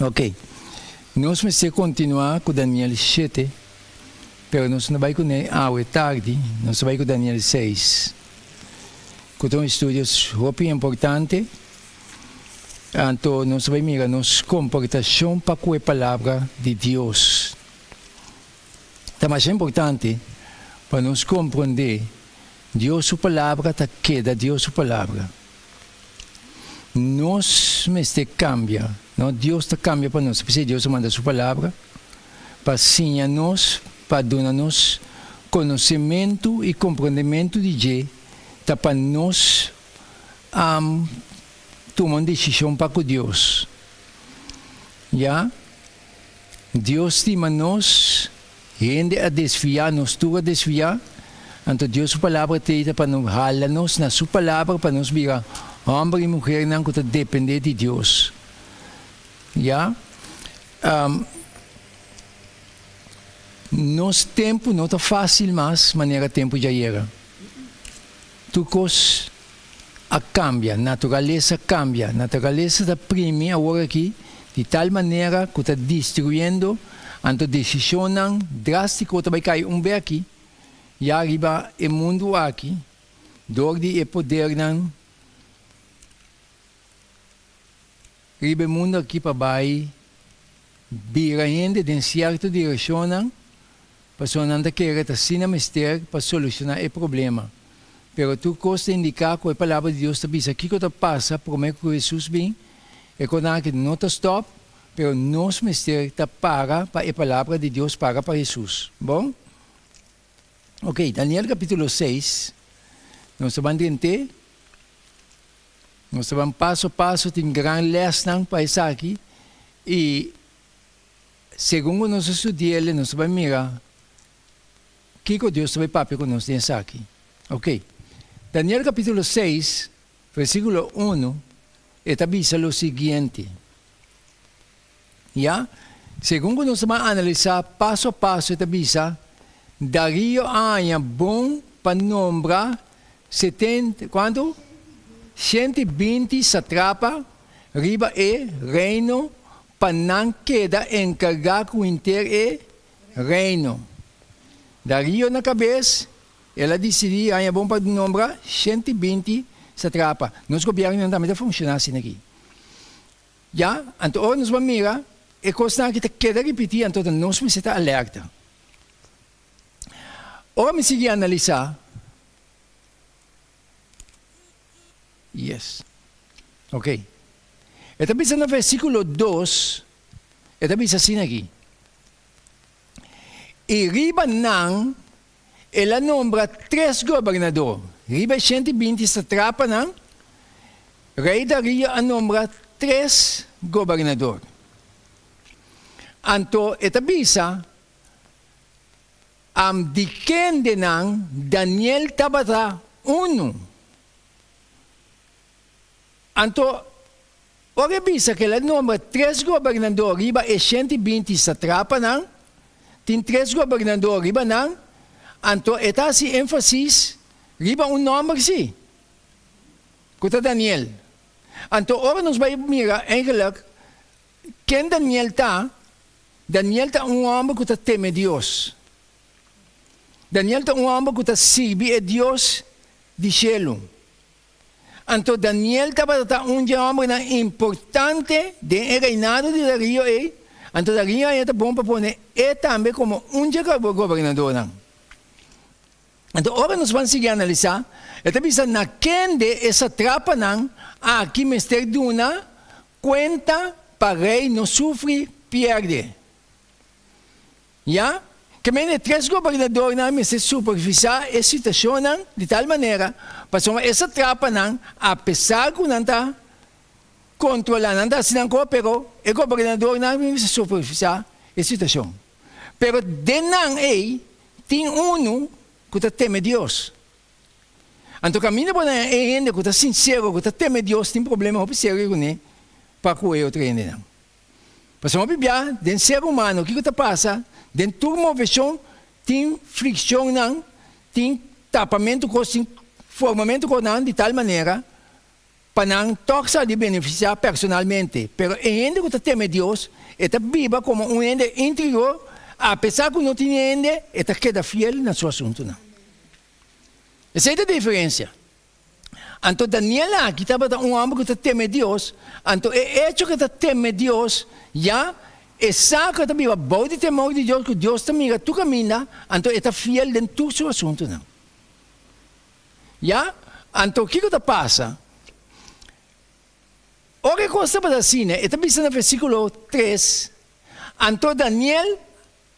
Ok. Nos mester kontinuá ku Daniel shete, pero nos no bai kuné awe tardi, nos ta bai ku Daniel seis, ku ta un estudio hopi importante. Anto nos ta bai mira nos komportashon pa ku e Palabra di Dios. Ta masha importante pa nos komprondé Dios su Palabra ta keda Dios su Palabra. Nos mester kambia, no Dios ta kambia pa nos. P'esei Dios a manda su Palabra pa siña nos, pa duna nos konosementu i komprondementu di dje, ta pa nos tuma un desishon pa ku Dios. Ya, Dios stima nos, hende a desviá, nos tur a desviá, anto Dios su Palabra t'ei ta pa no hala nos na su Palabra pa nos bira hòmber i muhernan ku ta dependé di Dios. Ya, nos tempu no ta fásil mas manera tempu djayera. Tur kos a kambia, naturalesa kambia. Naturalesa ta primi awor aki di tal manera ku ta destruyendo, anto desishonnan drástiko ta bai kai un beki ya riba e mundu aki dor di e podernan riba e mundu aki pa bai bira hende den sierto direkshonnan. Pasobra nan ta kere ta asina mester pa solushoná e problema. Pero tur kos ta indiká ku e Palabra di Dios ta bisa kiko ta pasa promé ku Hesus bin. E kosnan aki no ta stòp, pero nos mester ta para pa e Palabra di Dios, para pa Hesus. Bon? Oké, Daniel kapítulo seis, nos ta ban drent'é. Nos ta ban paso paso, tin gran lèsnan pa esaki i. Segun ku nos a studi'el, nos ta bai mira kiko Dios ta bai papia ku nos den esaki. Oke. Daniel kapítulo seis, versíkulo unu, e ta bisa lo siguiente. Ya, segun ku nos ta bai analisá paso a paso, e ta bisa, Darío a haña bon pa nombra setenta, kuantu? 120 satrapa riba e reino pa nan keda enkargá ku henter e reino. Darío na kabes, el a disidí haña bon pa nombra 120 satrapa. Nos gobièrnunan tambe ta funshoná asina aki. Ya, anto ora nos ban mira, e kosnan aki ta keda ripití, anto ta nos mester ta alerta. Ora mi sigui analisá, Yes. Ok. E ta bisa na versíkulo dos, e ta bisa asina aki, I riba nan el a nombra tres gobernador, riba e 120 satrapanan, rei Darío a nombra tres gobernador. Anto e ta bisa, Am di kendenan Daniel tabata unu. Anto, ora e bisa ku el a nombra tres gobernador riba e 120 satrapanan, tin tres gobernador riba nan, anto e ta hasi énfasis riba un nòmber sí, ku ta Daniel. Anto, ora nos bai mira eigenlik ken Daniel ta, Daniel ta un hòmber ku ta teme Dios. Daniel ta un hòmber ku ta sirbi e Dios di shelu. Anto Daniel tabata ta un dje hòmbernan importante den e reinado di Darío ei, anto Darío a haña ta bon pa pone e tambe komo un dje gobernadornan. Anto ora nos ban sigui analisá, e ta bisa na kende e satrapanan aki mester duna kuenta pa rei no sufri pierde. Ya, ke men e tres gobernadornan mester supervisá e situashonnan di tal manera pasobra e satrapanan, apesar ku nan ta kontrolá, nan ta hasi nan kos, pero e gobernadornan mester supervisá e situashon. Pero den nan ei tin unu ku ta teme Dios. Anto kaminda bo na e hende ku ta sinsero, ku ta teme Dios, tin problema hopi serio kuné pa ku e otro hendenan. Pasobra hopi bia den ser humano kiko ta pasa? Den tur moveshon tin frikshonnan, tin tapamentu kos, tin formamentu kosnan di tal manera. pa nan tòg sa di benefisiá personalmente. Pero e hende ku ta teme Dios, e ta biba komo un hende íntegro, apesar ku no tin hende, e ta keda fiel na su asuntunan. Esei ta e diferensia. Anto Daniel aki tabata un hòmber ku ta teme Dios, anto e echo ku e ta teme Dios, ya e sa ku e ta biba bou di temor di Dios, ku Dios ta mira tur kaminda, anto e ta fiel den tur su asuntunan. Ya, anto kiko ta pasa? Ora e kos tabata asina, e ta bisa na versíkulo tres, Anto Daniel,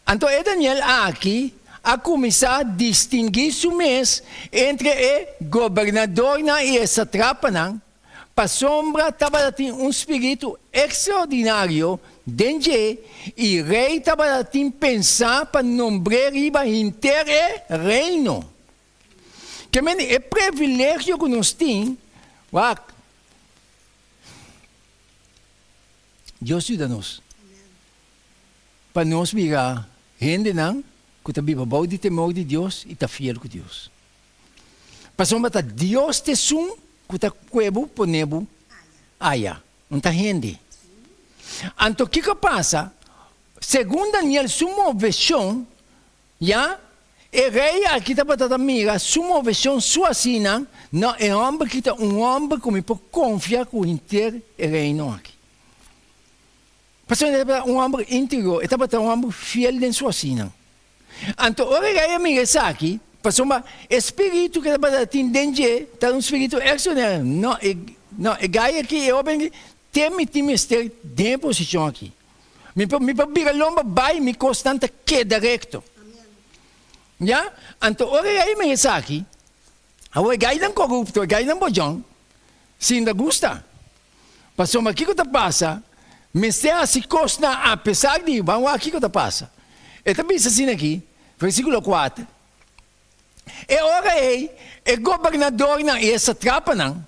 anto e Daniel aki a kuminsá distinguí su mes entre e gobernadornan i e satrapanan, pasobra tabata tin un spiritu ekstraordinario den dje, i rei tabata tin pensá pa nombr'é riba henter e reino. Ke mende e privilegio ku nos tin, wak, Dios yuda nos pa nos bira hendenan ku ta biba bou di temor di Dios i ta fiel ku Dios. Pasobra ta Dios ta esun ku ta kue bo pone bo aya, no ta hende. Anto kiko a pasa? Segun Daniel su moveshon Ya, e rei aki tabata ta mira su moveshon su asina, No, e hòmber aki ta un hòmber ku mi por konfia ku henter e reino aki. Pasobra e tabata un hòmber íntegro, e tabata un hòmber fiel den su asina. Anto ora e rei a mira esaki, pasobra e spiritu ku e tabata tin den dje ta un spiritu ekstraordinario, No, e, no, e gai aki, e hóben aki, te mi tin mester den e posishon aki. Mi por mi por bira lomba bai mi kosnan ta keda rekto. Ya? Anto ora e rei mira esaki, awor e gainan korupto, e gainan bojon, sin ta gusta. Pasobra kiko ta pasa? Mester hasi kosnan apesar di, ban wak kiko ta pasa. E ta bisa asina aki, versíkulo kuater, E ora ei e gobernadornan i e satrapanan,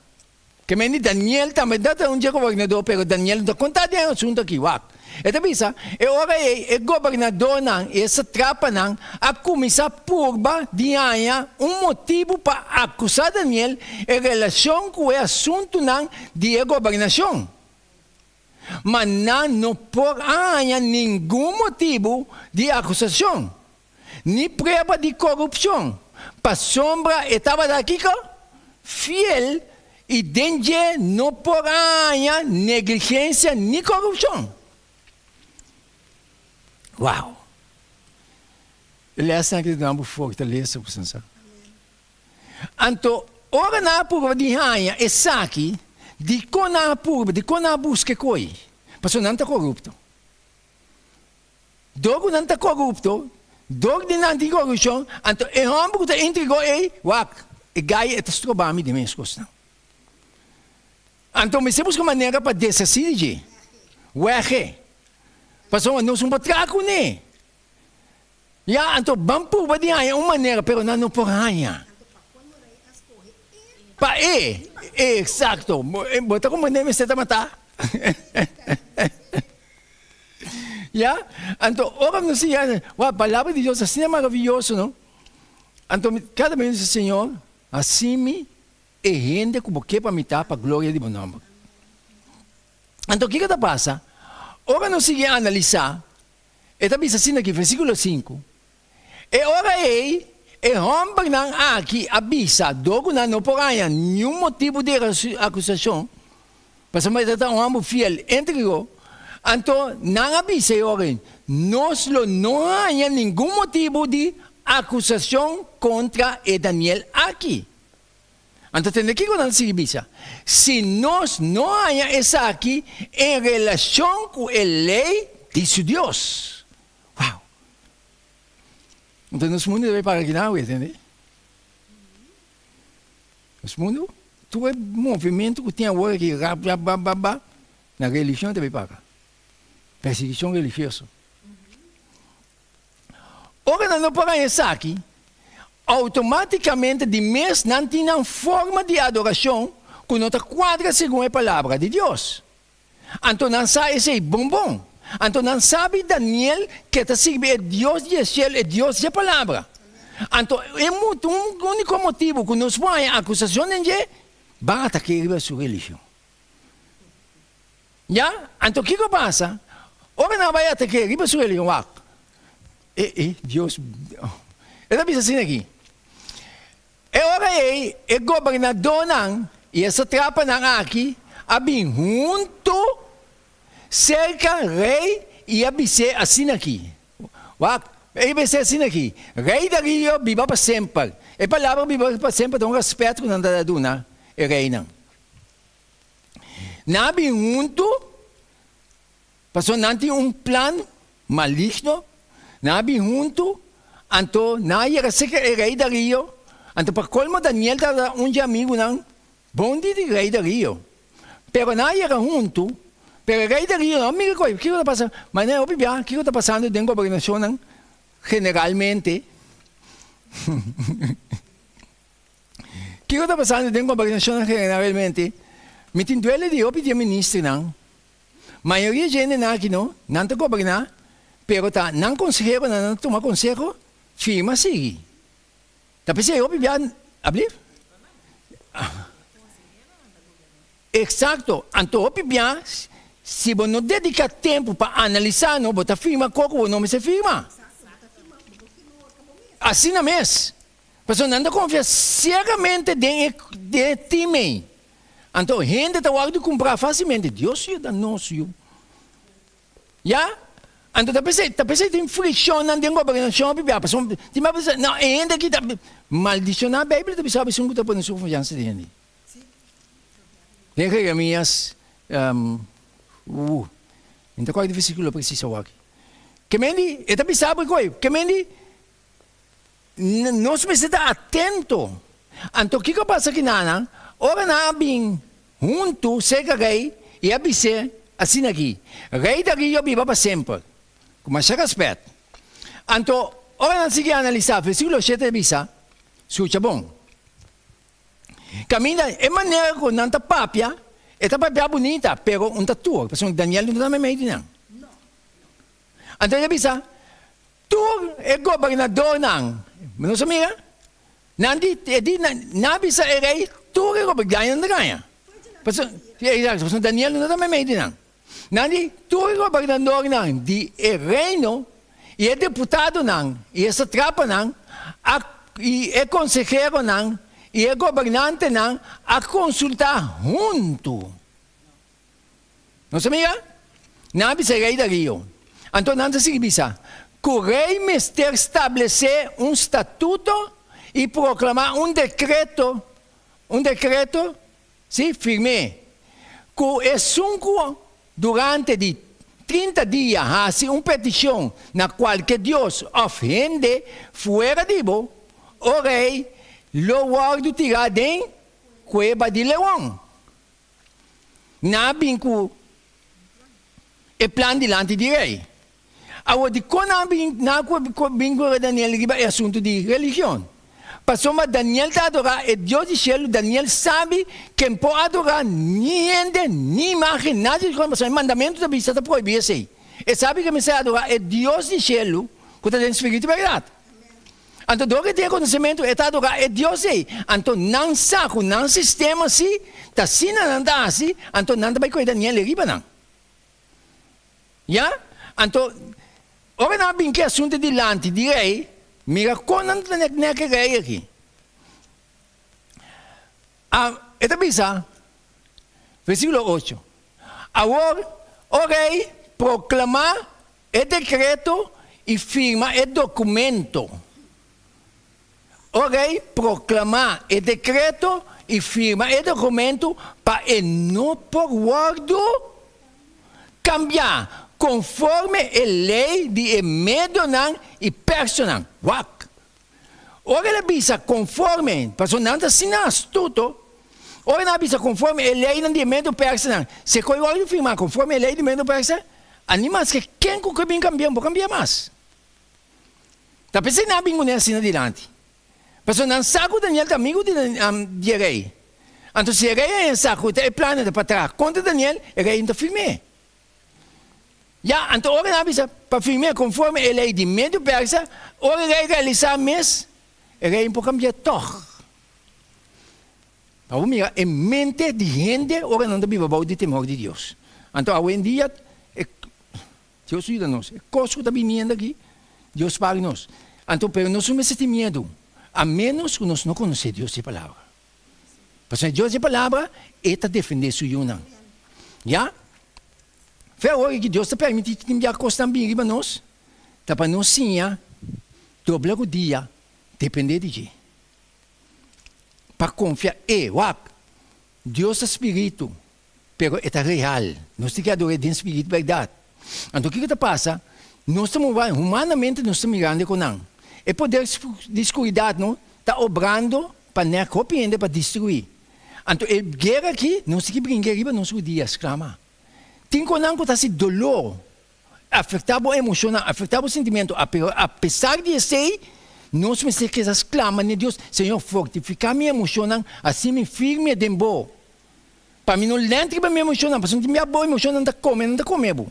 Ke men di Daniel tambe ta ta un dje gobernador, pero Daniel no ta konta den e asuntu aki. Wak. E ta bisa, E ora ei e gobernadornan i e satrapanan a kuminsá purba di haña un motibu pa akusá Daniel en relashon ku e asuntunan di e gobernashon. Ma nan no por a haña ningun motibu di akusashon. Ni prueba di korupshon, pasobra e tabata kiko? Fiel, i den dje no por a haña negligensia ni korupshon. Wow! E lèsnan aki ta duna bo fortalesa ku san sa. Anto, ora nan a purba di haña esaki, dikon nan a purba, dikon nan a buska e koi? Pasobra nan ta korupto. Dor ku nan ta korupto, dor di nan tin korupshon, anto e hòmber ku ta intrigó ei, wak, e gai e ta stroba mi den mes kosnan. Anto mester buska manera pa deshasí di dje, wèg'e, pasobra nos no por traha kuné. Ya, anto ban purba di haña un manera, pero nan no por haña. Pa e, eksakto, bo ta komprendé mester ta matá. Ya, anto ora nos siña, wak, palabra di Dios asina maraviyoso, no? Anto mi kada bes mi bisa, Señor, hasi mi e hende ku bo ke pa mi ta pa gloria di bo nòmber. Anto kiko ta pasa? Ora nos sigui analisá, e ta bisa asina aki, versíkulo sinku, E ora ei e hòmbernan aki a bisa, dor ku nan no por haña niun motibu di akusashon, pasobra e ta un hòmber fiel íntegro, anto nan a bisa e ora ei, Nos lo no haña ningun motibu di akusashon kontra e Daniel aki. Anto tende kiko nan ta sigui bisa, Si nos no haña esaki en relashon ku e lei di su Dios. Wow! Entonces nos mundu debe para kinan awe, tende? Nos mundu, tur e movimento ku tin awor aki, rap, rap, bap, bap, bap, na religion debe para. Persiguishon religioso. Ora nan no por haña esaki, outomátikamente di mes nan tin nan forma di adorashon ku no ta kuadra segun e Palabra di Dios. Anto nan sa esei bon bon. Anto nan sabi Daniel ke ta sirbi e Dios di e shelu, e Dios dje Palabra. Anto e un uniko motibu ku nos por haña akusashon den dje, ban atak'é riba su religion. Ya, anto kiko pasa? Ora nan a bai atak'é riba su religion, wak, e, e, Dios, e ta bisa asina aki, E ora ei e gobernadónan i e satrapanan aki a bin huntu serka rei i a bis'é asin'aki, Wak, e bis'é asin'aki, Rei Darío biba pa semper. E palabra biba pa semper ta un rèspèt ku nan ta duna e reinan. Nan a bin huntu Pasobra nan tin un plan maligno, nan a bin huntu, anto nan a yega serka e rei Darío, anto pa kolmo Daniel tabata un dje amigunan bon di di rei Darío. Pero nan a yega huntu, pero e rei Darío no a mira koe kiko ta pasa, manera hopi bia kiko ta pasando den gobernashonnan generalmente. Kiko ta pasando den gobernashonnan generalmente? Mi tin duele di hopi di e ministernan. Mayoria dje hendenan aki no, nan ta goberná, pero ta nan konseheronan nan ta tuma konseho, firma sigui. Ta p'esei hopi bia, ablief? Eksakto, anto hopi bia si bo no dediká tempu pa analisá no, bo ta firma koko bo no mester firma. Asina mes, pasobra nan ta konfia siegamente den e team ei. Anto hende ta wòrdu kumprá fásilmente. Dios yuda nos yu. Ya? Anto ta p'esei, ta p'esei tin frikshonnan den gobernashon hopi bia. Pasobra tin bia bisa, no, e hende aki ta maldishoná. Beibel ta bisa esun ku ta pone su konfiansa den hende. Den Jeremias, uh, mi ta kòrda e versíkulo presis awor aki. Ke men di, e ta bisa bo koe, ke men di, Nos mester ta atento. Anto kiko a pasa kinanan? Ora nan a bin huntu serka rei i a bis'é asina aki, Rei Darío biba pa semper! Ku masha rèspèt. Anto, ora nan sigui analisá, versíkulo shete ta bisa, Skucha bon. Kaminda e manera ku nan ta papia, e ta papia bunita, pero un ta tur, pasobra Daniel no ta meimei di nan. Anto el a bisa, Tur e gobernadornan, nos a mira, nan di, e di, nan a bisa e rei, tur e gobernadornan, nan ta gaña. Pasobra, exacto, pasobra Daniel no ta meimei di nan. Nan di, tur e gobernadornan di e reino, i e deputadonan, i e satrapanan, a, i e konseheronan, i e gobernantenan a konsultá huntu. Nos a mira? Nan a bisa rei Darío. Anto nan ta sigui bisa, ku rei mester stablesé un statuto i proklamá un dekreto, un dekreto, sí, firm'é, ku esun ku durante di 30 dia hasi un petishon na kualke dios òf hende fuera di bo, o rei, lo wòrdu tirá den kueba di leon. Nan a bin ku e plan dilanti di rei. Awor, dikon nan a bin nan a bin ku Daniel riba e asuntu di religion? Pasobra Daniel ta adorá e Dios di shelu, Daniel sabi ken por adorá ni hende, ni imágen, nada di kos, pasobra e mandamentu ta bisa ta prohibí esei. E sabi ke mester adorá e Dios di shelu ku ta den spiritu i bèrdat. Anto dor ku e tin e konosementu e ta adorá e Dios ei. Anto nan sa ku nan sistema si ta asina nan ta hasi, anto nan ta bai kohe Daniel riba nan. Ya? Anto ora nan a bin ku e asuntu dilanti di rei, mira kon nan ta nek nek e rei aki. A, e ta bisa, versíkulo ocho, Awor, o rei, proklamá E dekreto i firma e dokumento. O rei proklamá e dekreto i firma e dokumento pa e no por wòrdu kambiá konforme e lei di e medonan i personan. Wak! Ora el a bisa konforme, pasobra nan ta asina astuto, ora nan a bisa konforme e leinan di e medo persanan, si e koe wòrdu firmá konforme e lei di medo persa, a ni maske ken ku ke bin kambia, no por kambia mas. Ta p'esei nan a bin kuné asina dilanti, pasobra nan sa ku Daniel ta amigu di di e rei. Anto si e rei a haña sa ku ta e plannan ta pa traha kontra Daniel, e rei no ta firm'é. Ya, anto ora nan a bisa pa firm'é konforme e lei di Medio Persa, ora e rei realisá mes, e rei no por kambi'é tòg. Pa bo mira e mente di hende ora nan ta biba bou di temor di Dios. Anto awendia e Dios yuda nos. E kos ku ta biniendo aki, Dios spar nos. Anto pero nos no mester tin miedu, a menos ku nos no konosé Dios di e Palabra. Pasobra Dios di e Palabra, e ta defendé su yunan. Ya? Fe awor ki Dios ta permití tin bia kosnan bini riba nos, ta pa nos siña dobla rudia, dependé di dje. Pa konfia e. Wak! Dios ta spiritu, pero e ta real. Nos tin ke ador'é den spiritu bèrdat. Anto kiko ta pasa? Nos ta mova, humanamente nos ta mirando e konan. E poder di skuridat no ta obrando pa nèk hopi hende pa destruí. Anto e guera aki nos tin ke bringa riba nos rudia, sklama. Tin konan ku ta hasi doló, afektá bo emoshonnan, afektá bo sintimentu, pero apesar di esei nos mester keda sklama na Dios, Señor fortifiká mi emoshonnan, hasi mi firme den bo. Pa mi no lent riba mi emoshonnan, pasobra tin bia bo emoshonnan ta kome, nan ta kome bo.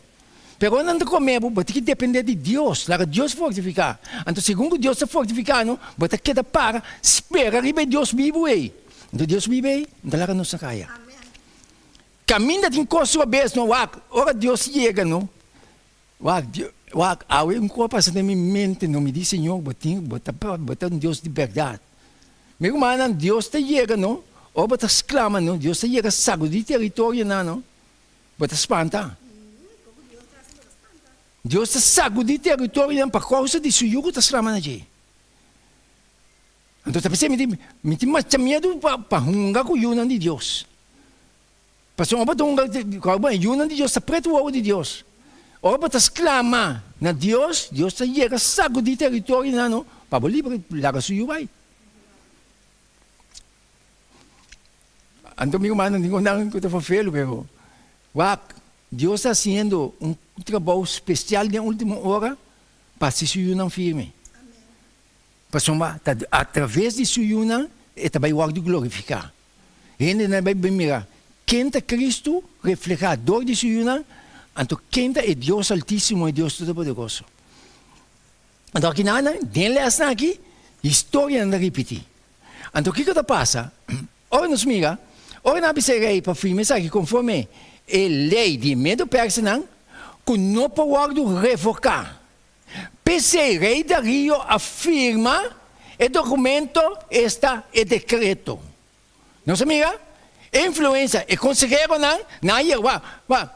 Pero ora nan ta kome bo, bo tin ki dependé di Dios, laga Dios fortifiká. Anto segun ku Dios ta fortifiká no, bo ta keda para spera riba e Dios bibu ei. Anto Dios bibu ei no ta laga nos na kaya. Kaminda tin kos robes no, wak, ora Dios yega no, wak, wak, awe un kos a pasa den mi mente no, mi di Señor bo tin, bo ta, bo ta un Dios di bèrdat. Mi rumannan, Dios ta yega no, ora bo ta sklama no, Dios ta yega sagudí teritorionan no, bo ta spanta. Dios ta sagudí teritorionan pa kousa di su yu ku ta sklama na dje. Anto ta p'esei mi tin, mi tin masha miedu pa, pa hunga ku yunan di Dios. Pasobra ora bo ta hunga, kòrda bon, e yunan di Dios ta pretu wowo di Dios. Ora bo ta sklama na Dios, Dios ta yega sagudí teritorionan no pa bo libra, laga su yu bai. Anto mi rumannan tin nan ku ta ferfelu, pero wak, Dios ta hasiendo un trabou spesial den ultimo ora pa hasi su yunan firme. Pasobra ta atraves di su yunan e ta bai wòrdu glorifiká. Hendenan bai bin mira ken ta Kristu reflehá dor di su yunan, anto ken ta e Dios Altísimo, e Dios Todopoderoso. Anto akinanan, den lèsnan aki, historianan ta ripití. Anto kiko ta pasa? Ora nos mira, ora nan a bisa e rei pa firma esaki konforme e lei di e medo-persanan, ku no por wòrdu revoká. P'esei rei Darío a firma e dokumento, esta e dekreto. Nos a mira e influensia, e konseheronan nan a yega, Wak, wak,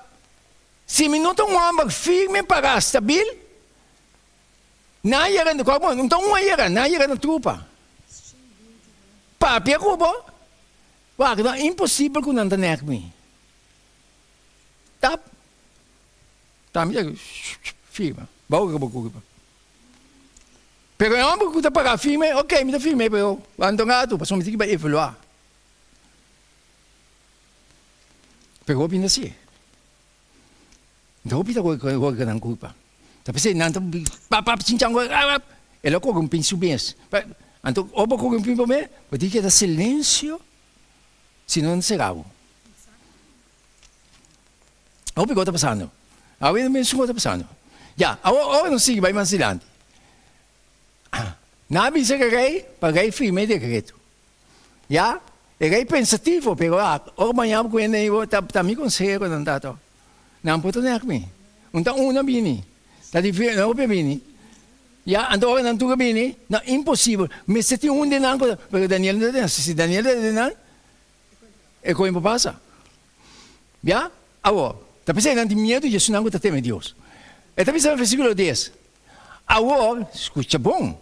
si mi no ta un hòmber firme pará stabil, nan a yega, kòrda bo, no ta un a yega, nan a yega na trupa. Papia ku bo, wak, ta imposibel ku nan ta nèk mi. Tap. Tambe ta firma, bou riba kurpa. Pero e homber ku ta para firme, ok, mi ta firme, pero wanta un ratu, pasobra mi tin ki bai evaluá. Pero hopi no hasié. Hopi ta worka nan kurpa. Ta p'esei nan ta pap pap chinchan pap, el a korumpí su mes. Anto ora bo korumpí bo mes, bo tin keda silensio, si no nan ta sera bo. Hopi kos ta pasando. Awe no mesun kos ta pasando. Ya, awor ora nos sigui bai mas dilanti. Nan a bisa ku e rei pa rei firma e dekreto. Ya, e rei pensativo, pero a ora mañana bo ku hende ei ta ta mi konseheronan ta to. Nan por ta nek mi. Un ta un a bini. Ta difísil, no hopi a bini. Ya, anto ora nan tur a bini, no, imposibel. Mester tin un di nan ku ta, pero Daniel no ta den nan. Si Daniel ta den nan, e koe por pasa. Ya? Awor, ta p'esei nan tin miedu di esunnan ku ta teme Dios. E ta bisa na versíkulo dies, Awor, skucha bon,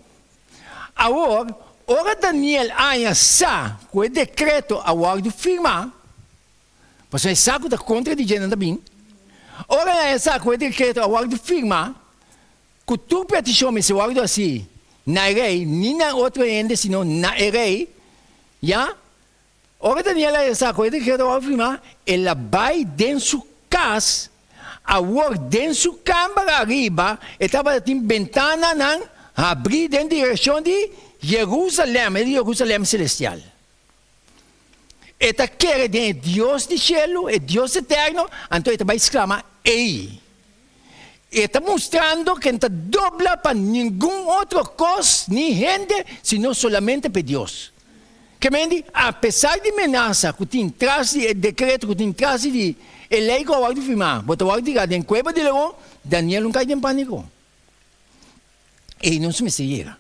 awor, ora Daniel haña sa ku e dekreto a wòrdu firmá, pasobra e sa ku ta kontra di dje nan ta bin, ora el haña sa ku e dekreto a wòrdu firmá, ku tur petishon mester wòrdu hasí na e rei, ni na otro hende, sino na e rei, ya, Ora Daniel a resa ku e dekreto a firmá, el a bai den su kas. Awor den su kamber ariba e tabatin bentananan habrí den direkshon di Jerusalèm, e Jerusalèm selestial. E ta kere den e Dios di shelu, e Dios eterno, anto e ta bai sklama ei. E ta mustrando ku e no ta dobla pa ningun otro kos ni hende, sino solamente pa e Dios. Ke men di, apesar di menasa ku tin tras di e dekreto, ku tin tras di E lei ku a wòrdu firmá, bo ta wòrdu tirá den kueba di leon, Daniel no kai den pániko. Ei nos mester yega.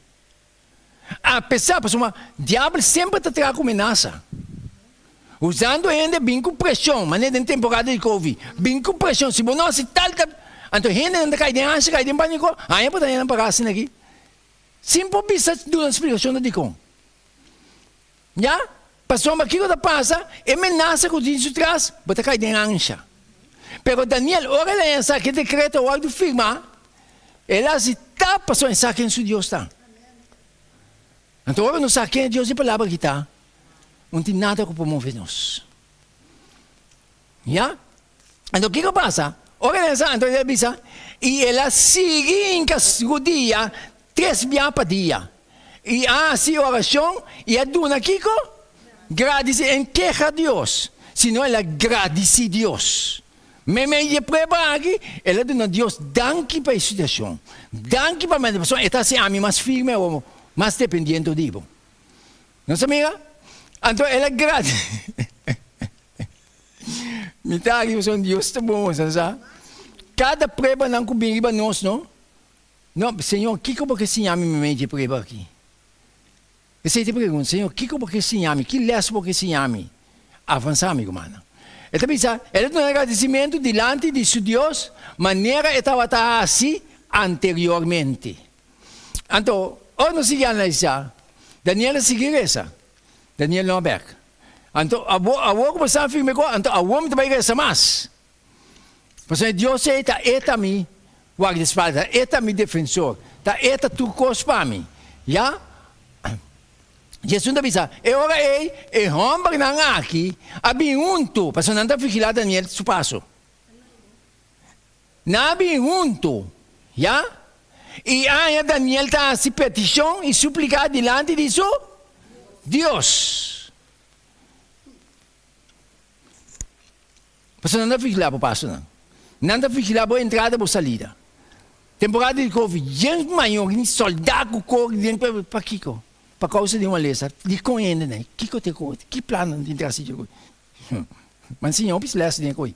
Apesar, pasobra diabel semper ta traha ku menasa. Usando hende bin ku preshon, manera den temporada di Covid, bin ku preshon, si bo no hasi tal tal, anto hendenan ta kai den ansha, kai den pániko, haña por ta hendenan pará asina aki, sin por bisa duna splikashon ta dikon. Ya, pasobra kiko ta pasa, e menasa ku tin su tras, bo ta kai den ansha. Pero Daniel, ora el a haña sa ku e dekreto a wòrdu firmá, el a hasi tap pasobra e sa ken su Dios ta. Anto ora nos sa ken e Dios di palabra aki ta, no tin nada ku por move nos. Ya? Anto kiko pasa? Ora el a sa, anto el a bisa, i el a sigui hinka rudia tres bia pa dia, i a hasi orashon, i a duna kiko? Gradisi, en keha Dios, sino el a gradisi Dios. Meimei di e prueba aki, el a duna Dios danki pa e situashon, danki pa mi, pasobra e ta hasi ami mas firme awor, mas dependiente di bo. Nos a mira? Anto el a gradi. Mi ta aki pasobra Dios ta bon, boso sa. Kada pruebanan ku bin riba nos, no? No, Señor, kiko bo ke siña mi meimei di e prueba aki? Esei ta e pregunta, Señor, kiko bo ke siña mi? Ki lès bo ke siña mi? Avansá, mi rumannan. E ta bisa, el a duna agradesimentu dilanti di su Dios manera e tabata hasi anteriormente. Anto, ora nos sigui analisá, Daniel a sigui resa. Daniel no a bèk. Anto, abo, awor ku bo sa firme ku, anto awor mi ta bai resa mas. Pasobra e Dios ei ta e ta mi guardaespalda, ta e ta mi defensor, ta e ta tur kos pa mi. Ya? Jesus ta bisa, e ora ei e hòmbernan aki a bin huntu, pasobra nan ta vigilá Daniel su paso. Nan a bin huntu, ya, i a haña Daniel ta hasi petishon i supliká dilanti di su Dios. Pasobra nan ta vigilá bo pasonan. Nan ta vigilá bo entrada, bo salida. Temporada di Covid, yen mayor ni soldá ku kore den pakiko? Pa kousa di un malesa. Dikon hende nan? Kiko ta e kos? Ki plan nan tin tras di dje? M'an siña hopi les den e koe.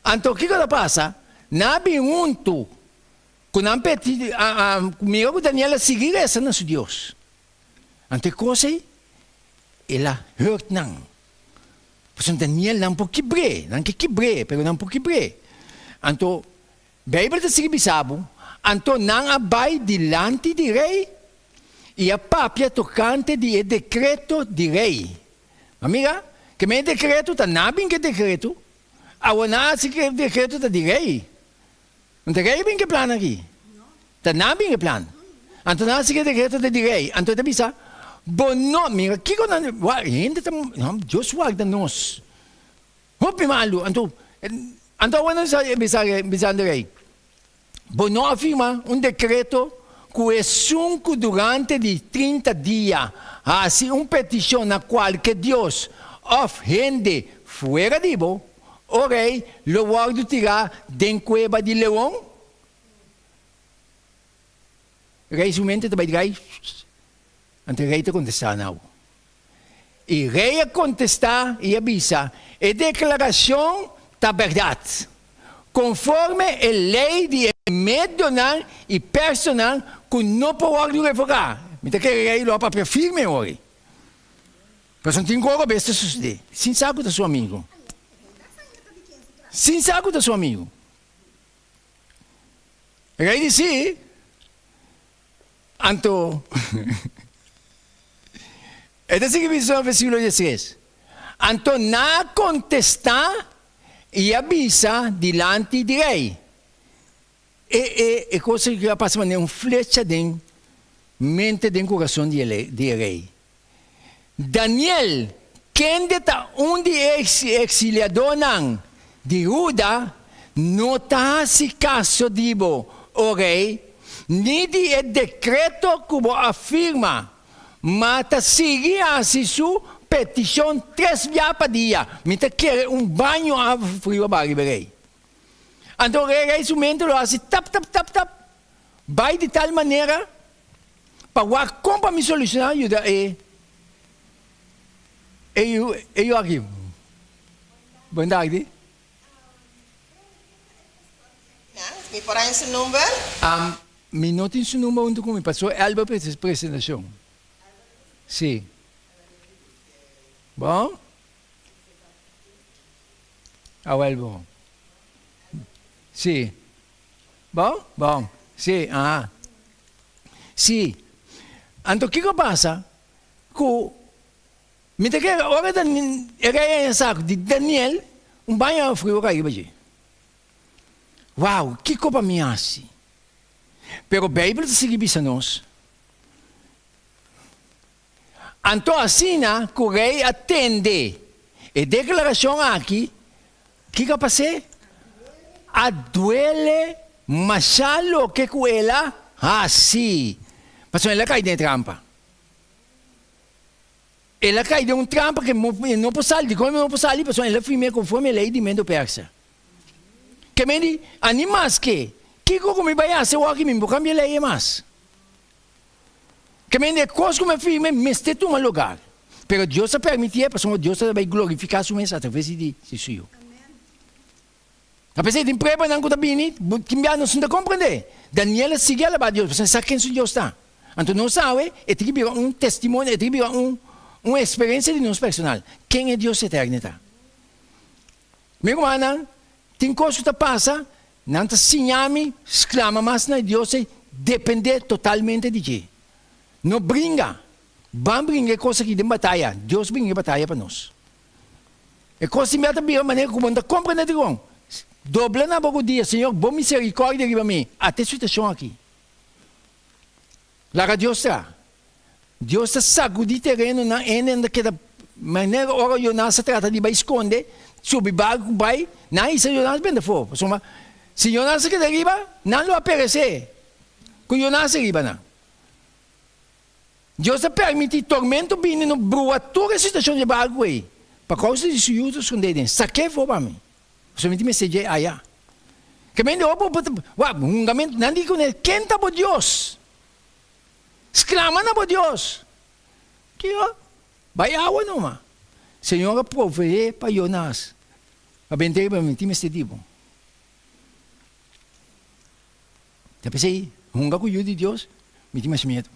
Anto kiko ta pasa? Nan a bin huntu ku nan peti, mira ku Daniel a sigui resa na su Dios. Anto e kos ei, el a hurt nan. Pasobra Daniel nan por kibr'é, nan ke kibr'é, pero nan por kibr'é. Anto Beibel ta sigui bisa bo, Anto nan a bai dilanti di rei i a papia tokante di e dekreto di rei. Ma mira, ke men e dekreto ta nan a bin ku e dekreto, awor nan a hasi ku e dekreto ta di rei. No ta rei a bin ku e plan aki, ta nan a bin ku e plan. Anto nan a hasi ku e dekreto ta di rei. Anto e ta bisa, Bo no, mira kiko nan, wak, hende ta, Dios warda nos. Hopi malu. Anto, anto awor nan sa bisa bisando rei, Bo no a firma un dekreto ku esun ku durante di 30 dia hasi un petishon na kualke dios òf hende fuera di bo, o rei, lo wòrdu tirá den kueba di leon? Rei su mente ta bai drai, anto rei ta kontestá na bo. I rei a kontestá i a bisa, E deklarashon ta bèrdat, konforme e lei di e medonan i personan ku no por wòrdu revoká. Mi ta kere rei lo a papia firme ori. Pasobra tin kos robes ta susedé, sin sa ku ta su amigu. Sin sa ku ta su amigu. Rei di si. Anto, e ta sigui bisa na versíkulo diestres, Anto nan a kontestá i a bisa dilanti di rei. E, e, e kos aki a pasa manera un flecha den mente, den kurason di e, di e rei. Daniel, kende ta un di e eksiliadónan di Huda, no ta hasi kaso di bo, o rei, ni di e dekreto ku bo a firma, ma ta sigui hasi su petishon tres bia pa dia. Mi ta kere un baño awa friu aba riba e rei. Anto e rei su mente lo hasi tap, tap, tap, tap, bai di tal manera Pa wak kon pa mi solushoná yuda e e yu e yu aki. Bon tardi. Mi por haña su number? Mi no tin su number hunto cu mi, paso Elba presentacion. Si. Bon? Awel bon. Si. Bon? Bon. Si, aha. Si. Anto kiko a pasa? Ku mi ta kere ora e rei a haña sa di Daniel, un baño awa friu a kai riba dje. Wow, kiko pa mi hasi? Pero Beibel ta sigui bisa nos, Anto asina ku rei a tende e deklarashon aki, kiko a pas'é? A duele mashá loke ku el a hasi, pasobra el a kai den e trampa. El a kai den un trampa ku e no por sali. Dikon e no por sali? Pasobra el a firm'é konforme e lei di Medo Persa. Ke men di, Ani maske, kiko ku mi bai hasi awor aki? Mi no por kambia e lei ei mas. Ke men e kos ku mi a firme mester tuma lugar. Pero Dios a permitié pasobra Dios ta bai glorifiká su mes atraves di su Yu. Apesar di tin pruebanan ku ta bini, tin bia nos no ta komprendé. Daniel a sigui alabá Dios pasobra e sa ken su Dios ta. Anto nos awe e tin ki bira un testimonio, e tin ki bira un un eksperensia di nos personal, ken e Dios eterno ta. Mi rumannan, tin kos ku ta pasa, nan ta siña mi sklama mas na e Dios ei, dependé totalmente di dje. No bringa, ban bringa e kos aki den bataya, Dios bringa e bataya pa nos. E kos tin bia ta bira manera ku bo no ta komprendé dikon. Dobla na bo rudia, Señor, bo miserikòrdia riba mi, ata e situashon aki. Laga Dios traha. Dios ta sagudí terenonan hende nan ta keda manera ora Jonas a trata di bai skonde, subi barku bai, nan a hisa Jonas bende afó. Pasobra si Jonas a keda riba, nan lo a peresé ku Jonas riba nan. Dios ta permití tormento bini no brua tur e situashon di e barku ei pa kousa di su yu ta skondé den. Sak'é afó pa mi, pasobra mi tin mester dje aya. Ke mende ora bo ta wak hungamentu, nan di kuné, Ken ta bo Dios? Sklama na bo Dios! Kiko? Bai awa numa. Señor a proveé pa Jonas. Pa benta riba mi, tin mester di bo. Ta p'esei, hunga ku yu di Dios, mi tin mas miedu.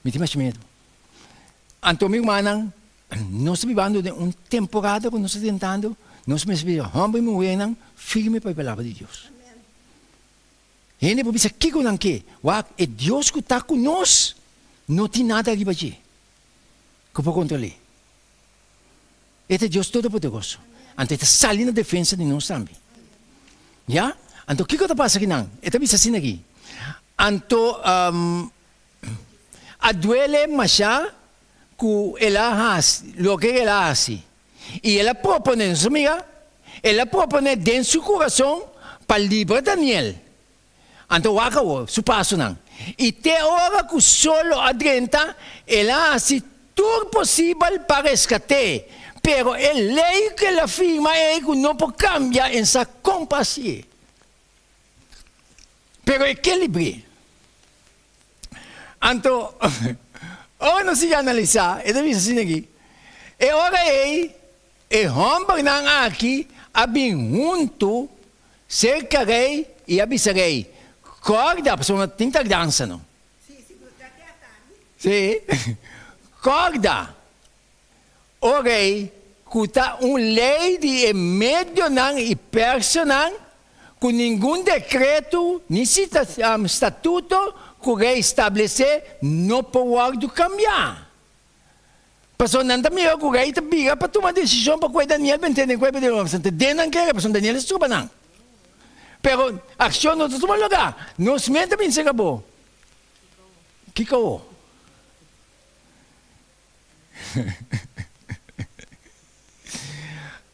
Mi tin mas miedu. Anto mi rumannan, nos ta bibando den un temporada ku nos ta tentando, nos mester bira hòmber i muhénan firme pa e palabra di Dios. Hende por bisa kiko nan ke, wak e Dios ku ta ku nos no tin nada riba dje ku por kontrol'é. E ta Dios Todopoderoso, anto e ta sali na defensa di nos tambe. Ya? Anto kiko ta pasa akinan? E ta bisa asina aki, Anto a duele masha ku el a hasi loke el a hasi, i el a proponé, nos a mira, el a proponé den su kurason pa libra Daniel. Anto wak awor su pasonan. I te ora ku solo a drenta, el a hasi tur posibel pa reskat'é, pero e lei ku el a firma ei ku no por kambia en sa kon pa hasié. Pero e ke libr'é. Anto, ora nos sigui analisá, e ta bisa asina aki, E ora ei, e hòmbernan aki a bin huntu serka rei i a bisa rei, Kòrda, pasobra no tin tardansa no. Sí, kòrda, o rei, ku ta un lei di e medionan i persanan ku ningun dekreto ni statuto ku rei stablesé no por wòrdu kambiá. Pasobra nan ta mira ku rei ta bira pa tuma desishon pa kue Daniel bent'é den kuerpo di leon, pasobra ta den nan kere, pasobra Daniel a stroba nan. Pero akshon no ta tuma lugá. Nos men ta bin serka bo. Kiko awor?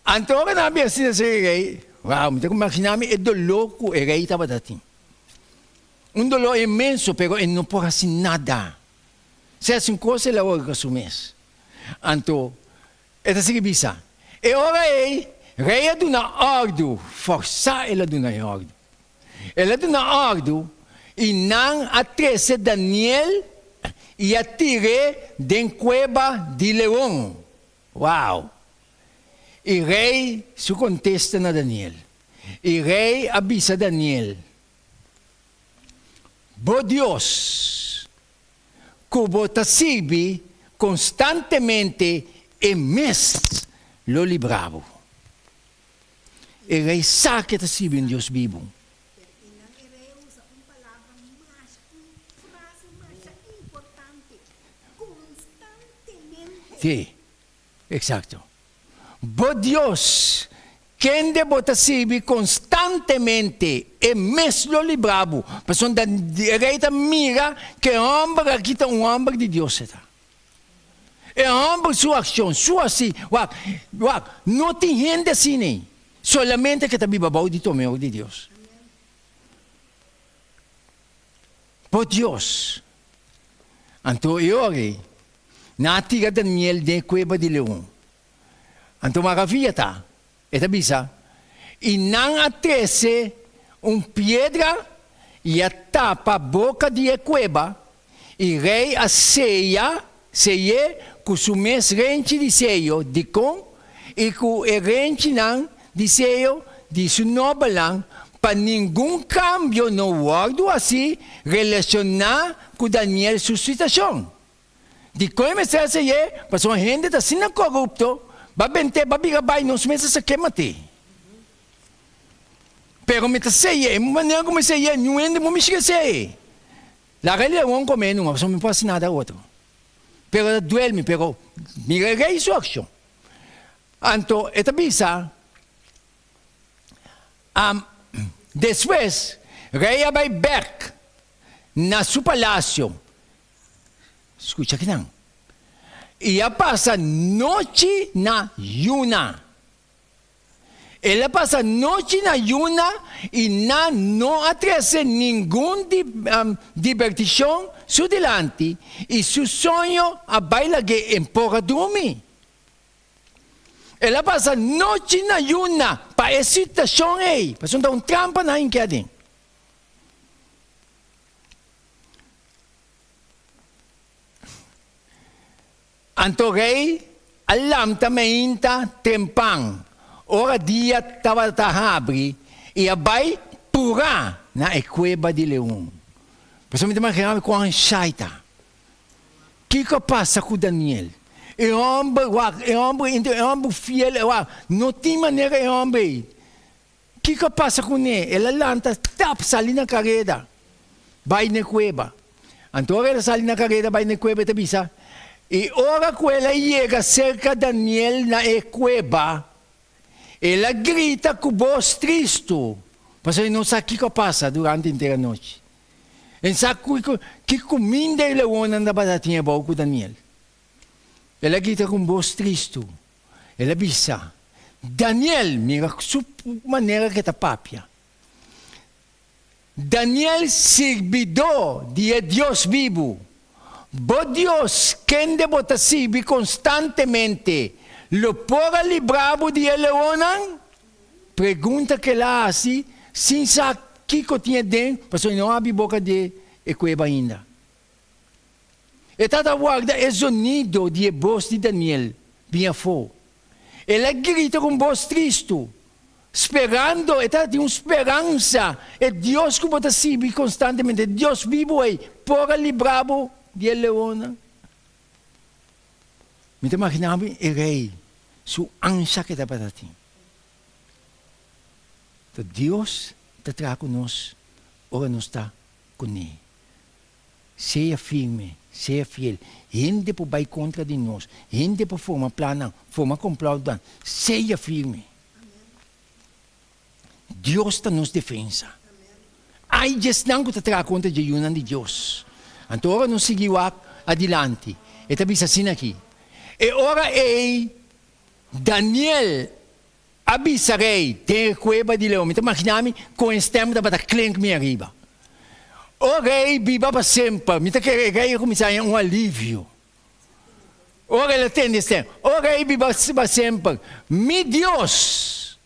Anto ora nan a bin asina serka e rei, wou, mi ta imaginá mi e doló ku e rei tabata tin. Un doló inmenso, pero e no por hasi nada. Si hasi un kos el a horka su mes. Anto e ta sigui bisa, E ora ei rei a duna òrdu, fòrsá el a duna e òrdu. El a duna òrdu i nan a trese Daniel i a tir'é den kueba di leon. Wow! E rei su kontesta na Daniel. E rei a bisa Daniel, Bo Dios, ku bo ta sirbi konstantemente, e mes lo libra bo. E rei sa ku e ta sirbi un Dios bibu. Pero einan e rei a usa un palabra masha, un frase masha importante, konstantemente. Sí, eksakto. Bo Dios, kende bo ta sirbi konstantemente, e mes lo libra bo. Pasobra e rei ta mira ku e hòmber aki ta un hòmber di Dios e ta. E hòmber su akshon, su hasi, wak, wak, no tin hende asina ei, solamente ke ta biba bou di tomeo di Dios. Bo Dios. Anto e ora ei, nan a tira Daniel den e kueba di leon. Anto maravia ta, e ta bisa, I nan a trese un piedra i a tapa boka di e kueba, i rei a seya, sey'é ku su mes renchi di seyo, dikon? I ku e renchinan di seyo di su nobelnan, pa ningun kambio no wòrdu hasi relashoná ku Daniel su situashon. Dikon e mester hasi ayé? Pasobra hende ta asina korupto, ba bent'é, ba bira bai, nos mes a sa ke mat'é. Pero mi ta sey'é, e manera ku mi sey'é, niun hende por mishi ke sey'é. Laga e leon kom'é numa, pasobra mi por hasi nada otro. Pero ta duel mi, pero mira e rei su akshon. Anto e ta bisa, Despues rei a bai bèk na su palasio. Skucha kinan. I a pasa nochi na yuna. El a pasa nochi na yuna i nan no a trese ningun dibertishon su dilanti i su soño a bai lag'é en por a drumi. El a pasa nochi na yuna pa e situashon ei, pasobra ta un trampa nan hinke aden. Anto rei a lamta meinta trempan, ora dia tabata habri, i a bai purá na e kueba di leon. Pasobra mi ta imaginá mi kon shai ta. Kiko a pasa ku Daniel? E hòmber, wak, e hòmber, e hòmber fiel, wak, no tin manera e hòmber ei. Kiko a pasa kuné? El a lanta tap sali na kareda bai na e kueba. Anto ora el a sali na kareda bai na e kueba e ta bisa, I ora ku el a yega serka Daniel na e kueba, el a grita ku bos tristu, pasobra e no sa kiko a pasa durante henter anochi. E no sa ki kuminda e leonnan tabata tin abou ku Daniel. El a grita ku un bos tristu. El a bisa, Daniel, mira su manera ku e ta papia. Daniel, sirbidó di e Dios bibu, bo Dios, kende bo ta sirbi konstantemente, lo por a libra bo di e leonnan? Pregunta ku el a hasi sin sa kiko tin aden, pasobra e no a habri boka di e kueba ainda. E tata a warda e zonido di e bos di Daniel bin afó. El a grita ku un bos tristu, sperando, e tata tin un speransa, e Dios ku bo ta sirbi konstantemente, e Dios bibu ei, por a libra bo di e leonnan. Mi ta imaginá mi e rei su ansha ku e tabata tin. Ta Dios ta traha ku nos ora nos ta kuné. Sea firme, sea fiel. Hende por bai kontra di nos, hende por forma plannan, forma komplòtnan. Sea firme. Dios ta nos defensa. Ai di esnan ku ta traha kontra dje yunan di Dios! Anto ora nos sigui wak adilanti, e ta bisa asina aki, E ora ei Daniel A bisa rei den e kueba di leon. Mi ta maginá mi kon e stèm tabata klink mi ariba. O rei, biba pa semper! Mi ta kere e rei a kuminsá haña un alivio ora el a tende e stèm. O rei, biba pa semper! Mi Dios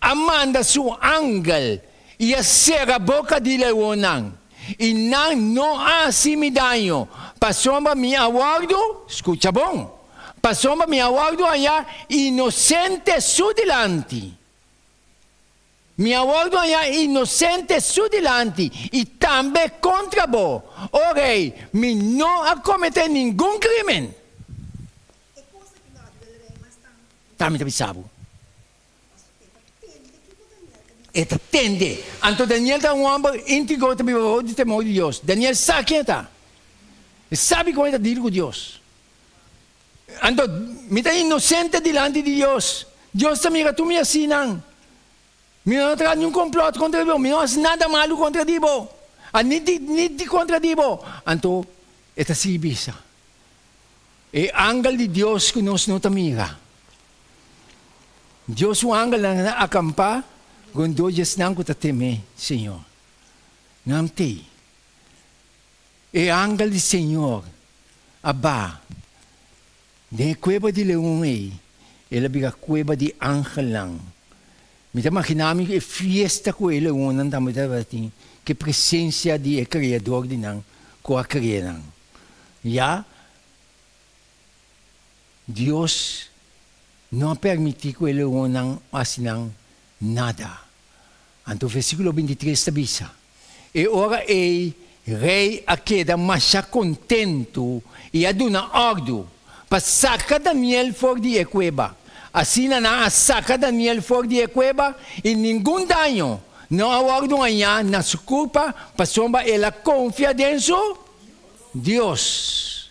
a manda su angel i a sera boka di leonnan, i nan no a hasi mi daño, pasobra mi a wòrdu, skucha bon! Pasobra mi a wòrdu hañá inosente su dilanti. Mi a wòrdu hañá inosente su dilanti i tambe kontra bo, o rei, mi no a kometé ningun krímen. Ta mi ta bisa bo. E ta tende. Anto Daniel ta un hòmber íntegro ta biba bou di temor di Dios. Daniel sa ken e ta. E sabi kon e ta dil ku Dios. Anto, mi ta inosente dilanti di Dios. Dios ta mira tur mi hasinan. Mi no a traha niun komplòt kontra di bo. Mi no a hasi nada malu kontra di bo, ni di ni di kontra di bo. Anto, e ta sigui bisa, E angel di Dios ku nos no ta mira. Dios su angelnan a akampá rondó di esnan ku ta temé Señor. Nan t'ei. E angel di Señor a baha den e kueba di leon ei, el a bira kueba di angelnan. Mi ta maginá mi e fiesta ku e leonnan tambe tabatin, ku e presensia di e Kreador di nan ku a krea nan. Ya, Dios no a permití ku e leonnan hasi nan nada. Anto versíkulo bintitres ta bisa, E ora ei rei a keda masha kontentu i a duna òrdu pa saka Daniel for di e kueba. Asina nan a saka Daniel for di e kueba i ningun daño no a wòrdu hañá na su kurpa pasobra el a konfia den su Dios.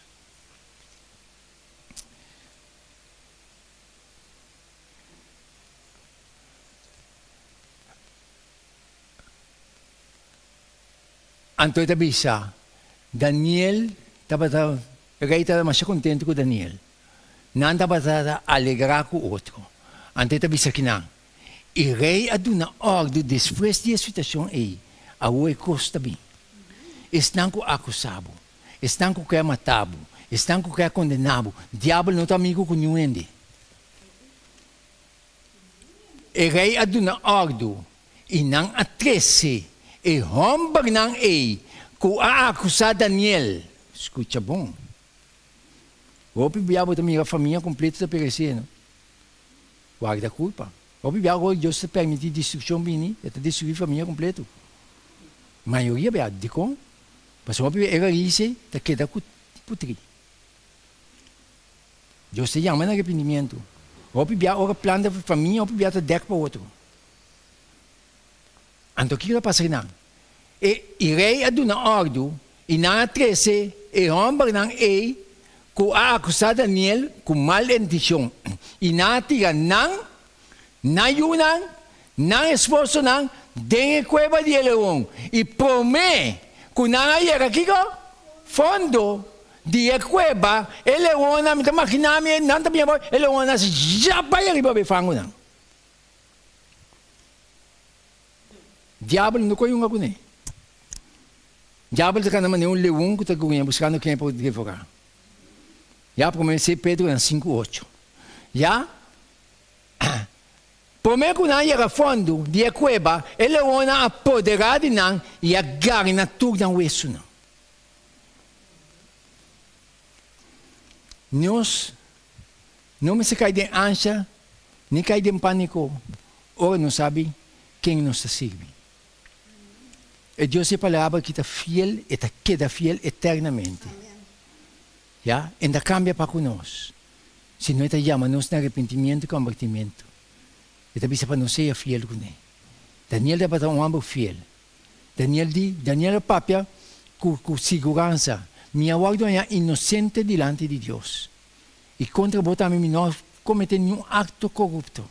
Anto e ta bisa, Daniel tabata, rei tabata masha kontentu ku Daniel. Nan tabata ta alegrá ku otro. Anto e ta bisa kinan, I rei a duna òrdu despues di e situashon ei, Awor e kos ta bin. Esnan ku akusá bo, esnan ku ke mata bo, esnan ku ke kondená bo, diabel no ta amigu ku niun hende. E rei a duna òrdu i nan a trese e hòmbernan ei ku a akusá Daniel. Skucha bon. Hopi bia bo ta mira famia kompleto ta peresé, no? Warda kulpa. Hopi bia ora Dios ta permití destrukshon bini, e ta destruí famia kompleto. Mayoria bia. Dikon? Pasobra hopi bia e raíz ta keda ku putrí. Dios ta yama na arepentimiento. Hopi bia ora plan ta famia, hopi bia ta dek pa otro. Anto kiko ta pasa ku nan? E i rei a duna òrdu i nan a trese e hòmbernan ei ku a akusá Daniel ku mal intishon, i nan a tira nan, nan yunan, nan esposonan den e kueba di e leon. I promé ku nan a yega kiko? Fondo Di e kueba, e leonnan, mi ta maginá mi, nan ta bini abou, e leonnan a jap bai ariba be fangunan. Diabel no koe hunga kuné. Diabel ta kana manera un leon ku ta gruña buskando ken e por devorá. Ya promé se Pedro nan sinku ocho. Ya promé ku nan yega fondo di e kueba, e leonnan a poderá di nan i a garna tur nan wesunan. Nos no mester kai den ansha ni kai den pániko ora nos sabi ken nos ta sirbi. E Dios di e Palabra ki ta fiel, e ta keda fiel eternamente. Ya, e no ta kambia pa ku nos, sino e ta yama nos na arepentimiento i kombertimentu. E ta bisa pa nos sea fiel kuné. Daniel tabata un hòmber fiel. Daniel di, Daniel a papia ku ku siguransa, Mi a wòrdu hañá inosente dilanti di Dios, i kontra bo tambe mi no a kometé niun akto korupto.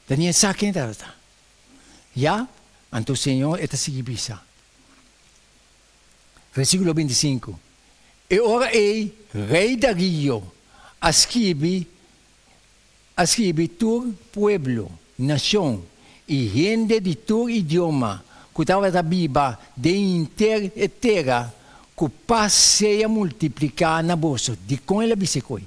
Daniel sa ken e tabata. Ya, anto Señor e ta sigui bisa. Versíkulo 25, E ora ei rei Darío a skibi A skibi tur pueblo, nashon i hende di tur idioma ku tabata biba den henter e tera, Ku pas sea multipliká na boso. Dikon el a bisa e koi?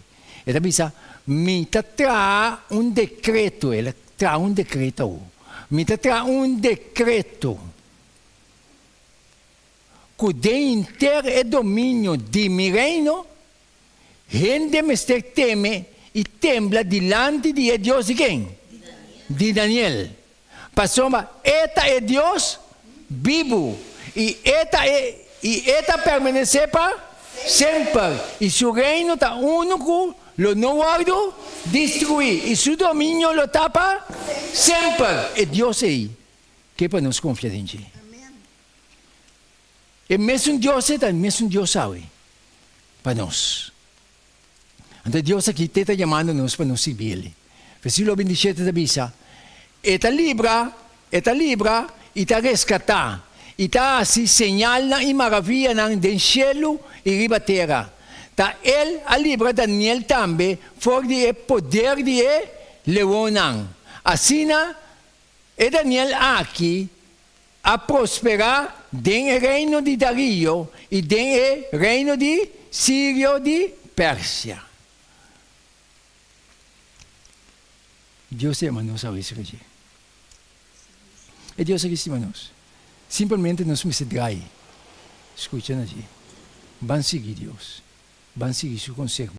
El a bisa, Mi ta traha un dekreto, el a traha un dekreto awor, mi ta traha un dekreto ku den henter e dominio di mi reino. Hende mester teme i tembla dilanti di e Dios di ken? Di Daniel. Pasobra e ta e Dios bibu, i e ta e i e ta permanesé pa semper, i su reino ta unu ku lo no wòrdu destruí, i su dominio lo ta pa semper. E Dios ei ke pa nos konfia den dje. E mesun Dios ei ta e mesun Dios awe pa nos. Anto e Dios aki te ta yamando nos pa nos sirbi El. Versíkulo bintishete ta bisa, E ta libra, E ta libra i ta reskatá, i ta hasi señalnan i maravianan den shelu i riba tera. Ta El a libra Daniel tambe for di e poder di e leonnan. Asina e Daniel aki a prosperá den e reino di Darío i den e reino di Sirio di Persia. Dios ta yama nos awe serka dje. E Dios aki stima nos. Simpelmente nos mester drai skucha na dje. Ban sigui Dios. Ban sigui su konseho.